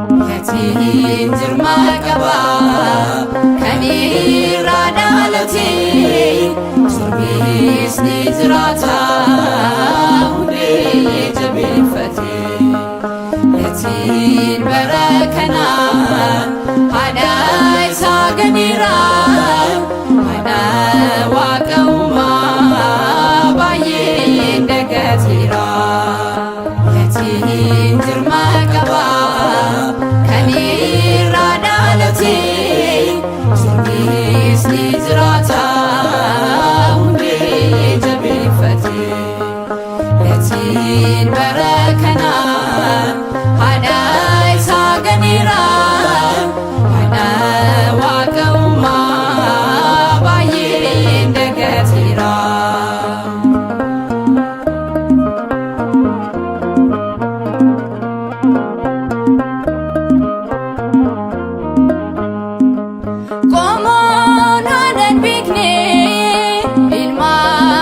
Gatiin jirma qaba kan irraa dhalate, jirmis ni jiraata hundee jabeeffate. Gatiin bara kana haadha isaa ganeera, haadha Waaqa uumaa baay'ee dagateera. Gatiin jirma qaba kan irraa dhalate, jirmis ni jiraata hundee jabeeffate. Gatiin bara kana haadha isaa ganeera, haadha Waaqa uumaa baay'ee dagateera. Qomoon haadhan beekne ilma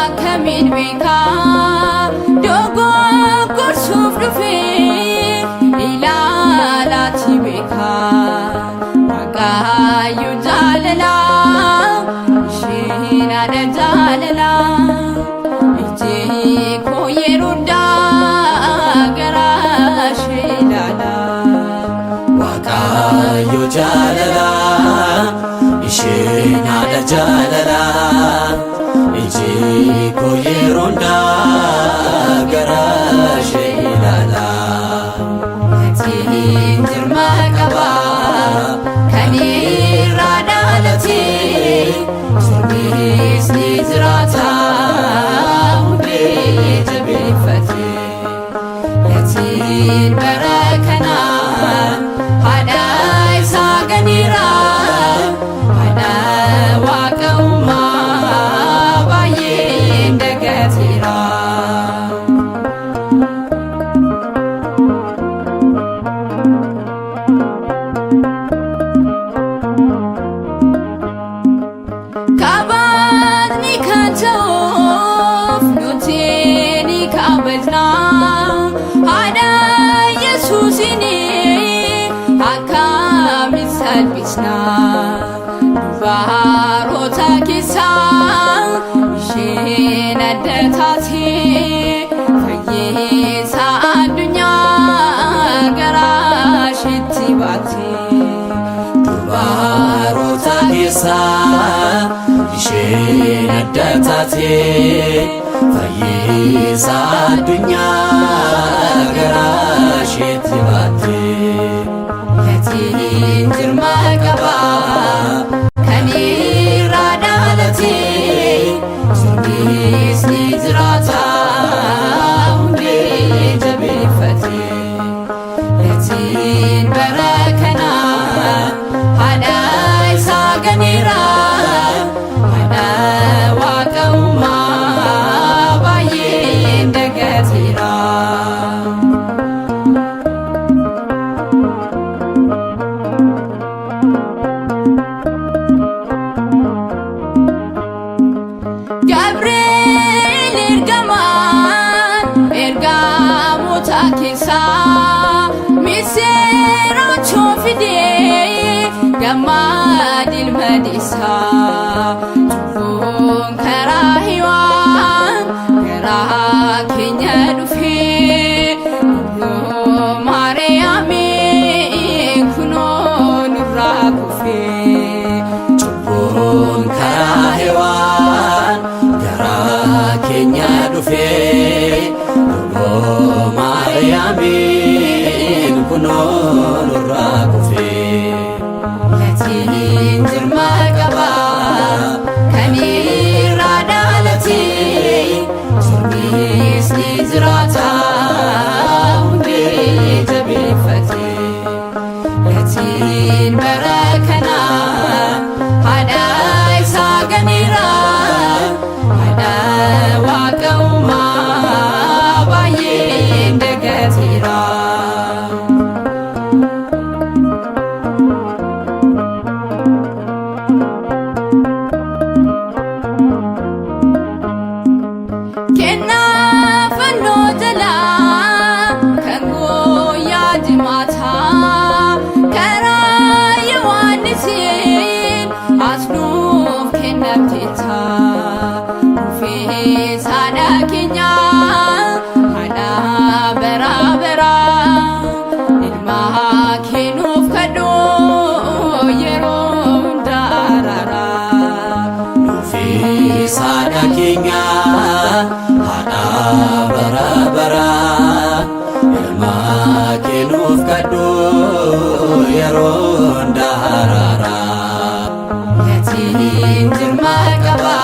akkamiin beekaa? Dogoggorsuuf dhufee ilaalaati beekaa. Waaqayyo jaalalaa, isheen haadha jaalalaa. Ijji koo yeroo hundaa gara ishee ilaala. Waaqayyo jaalalaa, isheen haadha jaalalaa. Iji koo yeroo hundaa gara ishee ilaala. Gatiin jirma qaba kan irraa dhalate, jirmis ni jiraata hundee jabeeffate. Gatiin bara kana haadha isaa ganeera, haadha Waaqa uumaa baay'ee dagateera. Kabajni kan ta'uuf nuti ni kabajna. Haadha Yesuusin akkamiin salphisna? Dubaroota keessaa isheen adda taate, fayyisaa addunyaa garaa isheetti baate. Dubaroota keessaa isheen adda taate, fayyisaa addunyaa garaa isheetti baatte. Gatiin jirma qaba kan irraa dhalate, jirmis ni jiraata hundee jabeeffate. Gatiin bara kana haadha isaa ganeera, haadha Waaqa uumaa baay'ee dagateera. Gabriel ergamaan ergamoota keessaa misirachoo fidee gammaad ilma deessaa. Cubbuun karaa hiwaan garaa keenya dhufee, lubbuu Maariyaamii kunoo nurraa kufee. Cubbuun Guuteetta Nuufis haadha keenya haadha bara bara ilma kee nuuf kadhu yeroo hunda araara. Nuufis haadha keenya haadha bara bara ilma kee nuuf kadhu yeroo hunda araara. Gatiin jirma qaba.